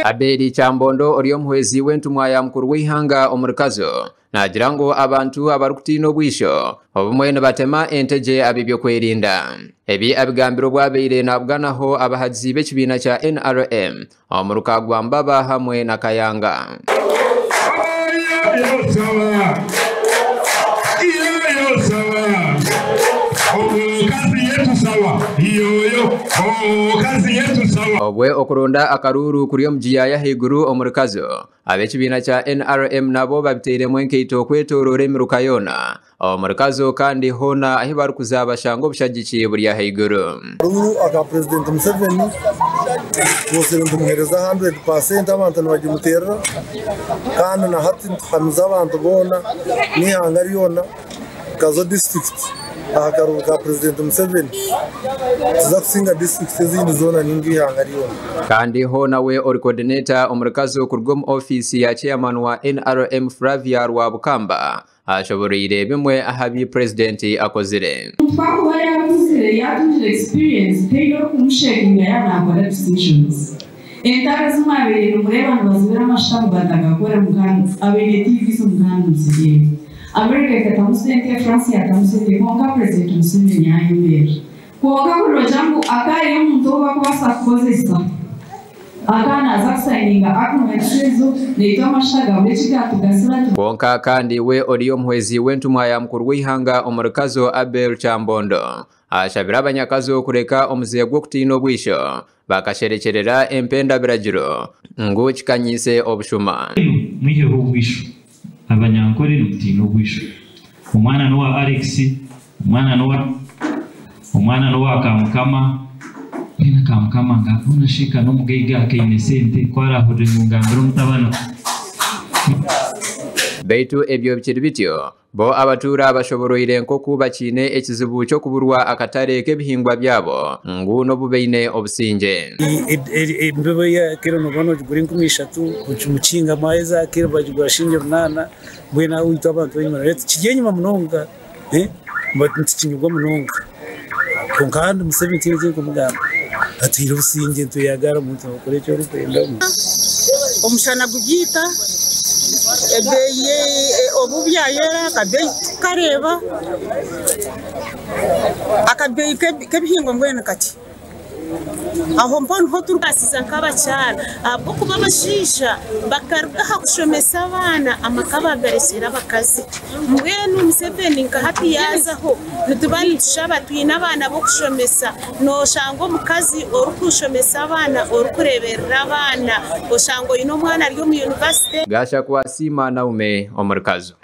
Abel Kyambondo ori omuhwezi w'entumwa ya mukuru w'eihanga omuri Kazo naagira ngu abantu abarikutiina obwisho obumwe nibatema entegye ab'ebyokwerinda. Ebi abigambire obu abaire nabuganaho abahagizi b'ekibiina kya NRM omuruka gwa Mbaba hamwe na Kayanga. Obwe okuronda akaruuru kuri omu giya y'ahaiguru omuri Kazo, ab'ekibiina kya NRM nabo babiteiremu enkaito kwetoroora emiruka yoona omuri Kazo kandi hoona ahi barikuza bashanga obushagiki buri ahaiguru. Akaruuru aka Purezidenti Museveni twosire nitumuheereza 100% abantu nibagimuteerera kandi na hati nituhamiza abantu boona n'eihanga ryona Kazo disiturikiti aha karuuru ka Purezidenti Museveni tuza kusinga disiturikiti ezindi zoona ninga eihanga ryona. Kandi hoona we ori coordinator omuri Kazo kuruga omu ofiisi ya Chairman wa NRM Flavia Rwabukamba ashoboroire bimwe aha bi Purezidenti akozire. Omuntu ku akuba yaakuzire, yaatungire experience, taine orikumushekinga yaaba naakora decisions. Entaro ezi mwabaire nimureeba nibazibira amashuta ngu batagakora muka abaine TVs omuka nimuzireeba. America ekatamu sente, France yaatamu sente kwonka President Museveni yaayemerera. Kwonka kuri noogira ngu akaba omuntu ou barikubaasa kukozesa, akaba naaza kusayininga agreements ezo naitwe amashuta gabure eki gaatugasira. Kwonka kandi we ori omuhwezi w'entumwa ya mukuru w'eihanga omuri Kazo Abel Kyambondo ashabire abanyakazo kureka omuze gw'okutiina obwisho bakasherekyerera empenda biragiro ngu kikanyiise obushuma. Mwiheho obwisho. Abanyankore nimutiina obwisho. Omwana n'owa Alex, omwana n'owa omwana n'owa Kamukama, mbwenu Kamukama nga hoona shi ka n'omugaiga kaine sente ku araahurire ngu ngambire omutabani. Beitu ebyo bikiri bityo, bo abatuura bashoboroire nk'oku bakiine ekizibu ky'okuburwa akatare k'ebihingwa byabo ngu n'obu baine obusingye. Embibo ya kiro noba nogigura 3000, omukinga mwaheza kiro bagigura shiringi 800, mbwenu aho itwe abantu b'enyima rero tukiri enyima munonga, nitukinyigwa munonga. Kwonka ahandi Museveni tihaine eki ndikumugamba, atuhaire obusingye nitweyagara omuntu nokora eki orikwenda. Omushana gugiita, ebeeyi obu byayera akabeeyi tikukareeba, akabeeyi k'ebihingwa mbwenu kakye. Aho mpaho niho turikubaasiza nk'abakyara ahabw'okuba abashaija bakaruga aha kushomesa abaana amaka baagarekyera abakazi. Mbwenu Museveni nka hati yaazaho nituba nitushaba twine abaana b'okushomesa nooshanga omukazi orikushomesa abaana orikureeberera abaana oshanga oine omwana ari omu yunivasite. Gashakwa Siima Naume omuri Kazo.